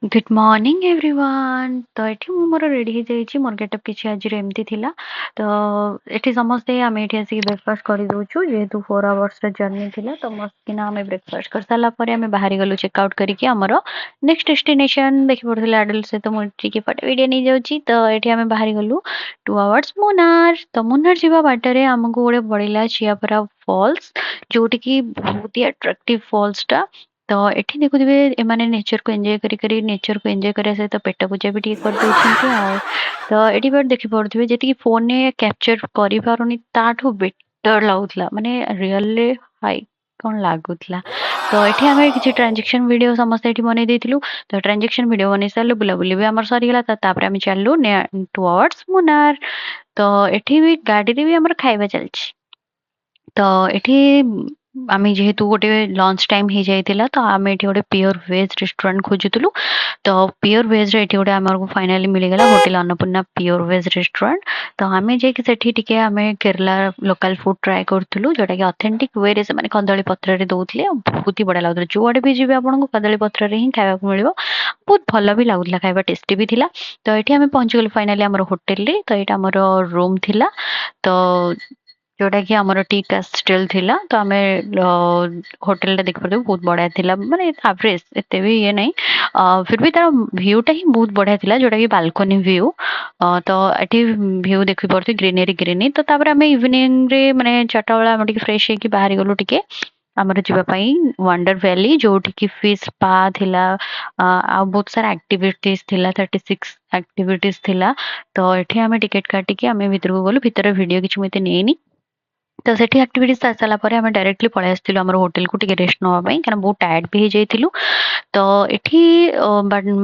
Good morning everyone. ତ ଏଠି ମୁଁ ମୋର ରେଡ଼ି ହେଇଯାଇଛି। ମୋର ଗେଟଅପ୍ କିଛି ଆଜିର ଏମିତି ଥିଲା। ତ ଏଠି ସମସ୍ତେ ଆମେ ଏଠି ଆସିକି ବ୍ରେକଫାଷ୍ଟ କରିଦେଉଛୁ, ଯେହେତୁ 4 ଆୱାର୍ସର ଜର୍ଣ୍ଣି ଥିଲା। ତ ମସ୍ତକିନା ଆମେ ବ୍ରେକଫାଷ୍ଟ କରିସାରିଲା ପରେ ଆମେ ବାହାରି ଗଲୁ ଚେକ୍ ଆଉଟ୍ କରିକି ଆମର ନେକ୍ସଟ ଡେଷ୍ଟିନେସନ୍। ଦେଖିପାରୁଥିଲେ, ଆଡଲ ସହିତ ମୁଁ ଟିକେ ଫଟୋ ଭିଡ଼ିଓ ନେଇଯାଉଛି। ତ ଏଠି ଆମେ ବାହାରି ଗଲୁ ଟୁୱାର୍ଡସ୍ ମୁନାର। ତ ମୁନାର ଯିବା ବାଟରେ ଆମକୁ ଗୋଟେ ପଡ଼ିଲା ଚିଆପରା ଫଲ୍ସ, ଯୋଉଠିକି ବହୁତ ହି ଆଟ୍ରାକ୍ଟିଭ ଫଲ୍ସଟା। ତ ଏଠି ଦେଖୁଥିବେ, ଏମାନେ ନେଚରକୁ ଏନ୍ଜୟ କରି କରି, ନେଚରକୁ ଏନ୍ଜୟ କରିବା ସହିତ ପେଟ ପୂଜା ବି ଟିକେ କରିଦେଉଛନ୍ତି। ଆଉ ତ ଏଠି ବି ଦେଖିପାରୁଥିବେ, ଯେତିକି ଫୋନରେ କ୍ୟାପଚର କରିପାରୁନି, ତାଠୁ ବେଟର ଲାଗୁଥିଲା, ମାନେ ରିଅଲରେ ହାଇ କ'ଣ ଲାଗୁଥିଲା। ତ ଏଠି ଆମେ କିଛି ଟ୍ରାଞ୍ଜିସନ ଭିଡ଼ିଓ ସମସ୍ତେ ଏଠି ବନେଇ ଦେଇଥିଲୁ। ତ ଟ୍ରାଞ୍ଜିସନ ଭିଡ଼ିଓ ବନେଇ ସାରିଲୁ, ବୁଲାବୁଲି ବି ଆମର ସରିଗଲା। ତ ତାପରେ ଆମେ ଚାଲିଲୁ ଟୁୱାର୍ଡସ୍ ମୁନାର। ତ ଏଠି ବି ଗାଡ଼ିରେ ବି ଆମର ଖାଇବା ଚାଲିଛି। ତ ଏଠି ଆମେ ଯେହେତୁ ଗୋଟେ ଲଞ୍ଚ ଟାଇମ୍ ହେଇଯାଇଥିଲା, ତ ଆମେ ଏଠି ଗୋଟେ ପିଓର ଭେଜ୍ ରେଷ୍ଟୁରାଣ୍ଟ ଖୋଜୁଥିଲୁ। ତ ପିଓର ଭେଜ୍ରେ ଏଠି ଗୋଟେ ଆମକୁ ଫାଇନାଲି ମିଳିଗଲା, hotel Annapurna pure veg restaurant. ତ ଆମେ ଯାଇକି ସେଠି ଟିକେ ଆମେ କେରଲା ଲୋକାଲ ଫୁଡ୍ ଟ୍ରାଏ କରୁଥିଲୁ, ଯୋଉଟାକି ଅଥେଣ୍ଟିକ୍ ୱେରେ ସେମାନେ କଦଳୀ ପତ୍ରରେ ଦଉଥିଲେ ଆଉ ବହୁତ ହି ବଢ଼ିଆ ଲାଗୁଥିଲା। ଯୁଆଡ଼େ ବି ଯିବେ, ଆପଣଙ୍କୁ କଦଳୀ ପତ୍ରରେ ହିଁ ଖାଇବାକୁ ମିଳିବ। ବହୁତ ଭଲ ବି ଲାଗୁଥିଲା ଖାଇବା, ଟେଷ୍ଟି ବି ଥିଲା। ତ ଏଠି ଆମେ ପହଞ୍ଚିଗଲୁ ଫାଇନାଲି ଆମର ହୋଟେଲରେ। ତ ଏଇଟା ଆମର ରୁମ୍ ଥିଲା, ତ ଯୋଉଟାକି ଆମର ଟି କାଷ୍ଟେଲ ଥିଲା। ତ ଆମେ ହୋଟେଲଟା ଦେଖିପାରୁଥିବୁ, ବହୁତ ବଢ଼ିଆ ଥିଲା, ମାନେ ଆଭରେଜ, ଏତେ ବି ଇଏ ନାହିଁ। ଫିର୍ ବି ତାର ଭ୍ୟୁଟା ହିଁ ବହୁତ ବଢ଼ିଆ ଥିଲା, ଯୋଉଟାକି ବାଲକୋନି ଭ୍ୟୁ। ତ ଏଠି ଭ୍ୟୁ ଦେଖିପାରୁଥିବେ, ଗ୍ରୀନେରୀ ଗ୍ରୀନି। ତ ତାପରେ ଆମେ ଇଭିନିଂରେ, ମାନେ 4ଟା ବେଳେ ଆମେ ଟିକେ ଫ୍ରେଶ ହେଇକି ବାହାରି ଗଲୁ ଟିକେ ଆମର ଯିବା ପାଇଁ ୱାଣ୍ଡର ଭ୍ୟାଲି, ଯୋଉଠିକି ଫିଶ୍ ସ୍ପା ଥିଲା ଆଉ ବହୁତ ସାରା ଆକ୍ଟିଭିଟିଜ ଥିଲା, 36 ଆକ୍ଟିଭିଟିଜ ଥିଲା। ତ ଏଠି ଆମେ ଟିକେଟ କାଟିକି ଆମେ ଭିତରକୁ ଗଲୁ। ଭିତରେ ଭିଡ଼ିଓ କିଛି ମୁଁ ଏତେ ନେଇନି। ତ ସେଠି ଆକ୍ଟିଭିଟିଜ ସାରି ସାରିଲା ପରେ ଆମେ ଡାଇରେକ୍ଟଲି ପଳେଇ ଆସିଥିଲୁ ଆମର ହୋଟେଲକୁ ଟିକେ ରେଷ୍ଟ ନେବା ପାଇଁ, କାରଣ ବହୁତ ଟାୟାର୍ଡ ବି ହେଇଯାଇଥିଲୁ। ତ ଏଠି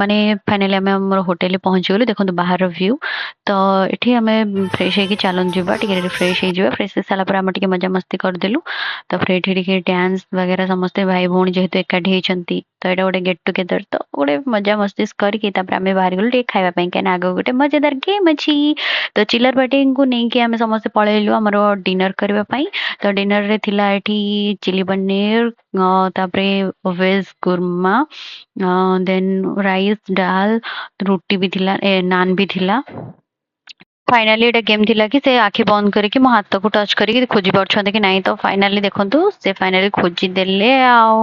ମାନେ ଫାଇନାଲି ଆମେ ଆମର ହୋଟେଲରେ ପହଞ୍ଚିଗଲୁ। ଦେଖନ୍ତୁ ବାହାର ଭ୍ୟୁ। ତ ଏଠି ଆମେ ଫ୍ରେଶ ହେଇକି ଚାଲନ୍ତୁ ଯିବା, ଟିକେ ଫ୍ରେଶ ହେଇଯିବା। ଫ୍ରେଶ ହେଇସାରିଲା ପରେ ଆମେ ଟିକେ ମଜାମସ୍ତି କରିଦେଲୁ। ତାପରେ ଏଠି ଟିକେ ଡ୍ୟାନ୍ସ ବଗେରା, ସମସ୍ତେ ଭାଇ ଭଉଣୀ ଯେହେତୁ ଏକାଠି ହେଇଛନ୍ତି, ତ ଏଇଟା ଗୋଟେ ଗେଟ୍ ଟୁଗେଦର। ତ ଗୋଟେ ମଜାମସ୍ତି କରିକି ତାପରେ ଆମେ ବାହାରିଗଲୁ ଟିକେ ଖାଇବା ପାଇଁ, କାହିଁକିନା ଆଗକୁ ଗୋଟେ ମଜାଦାର ଗେମ୍ ଅଛି। ତ ଚିଲର ପାର୍ଟିଙ୍କୁ ନେଇକି ଆମେ ସମସ୍ତେ ପଳେଇଲୁ ଆମର ଡିନର କରିବା ପାଇଁ। ତ ଡିନରରେ ଥିଲା ଏଠି ଚିଲି ପନିର, ତାପରେ ଭେଜ୍ କୁର୍ମା, ଦେନ୍ ରାଇସ୍, ଡାଲ, ରୁଟି ବି ଥିଲା, ଏ ନାନ୍ ବି ଥିଲା। ଫାଇନାଲି ଏଇଟା ଗେମ୍ ଥିଲା କି ସେ ଆଖି ବନ୍ଦ କରିକି ମୋ ହାତକୁ ଟଚ୍ କରିକି ଖୋଜି ପାରୁଛନ୍ତି କି ନାହିଁ। ତ ଫାଇନାଲି ଦେଖନ୍ତୁ, ସେ ଫାଇନାଲି ଖୋଜିଦେଲେ ଆଉ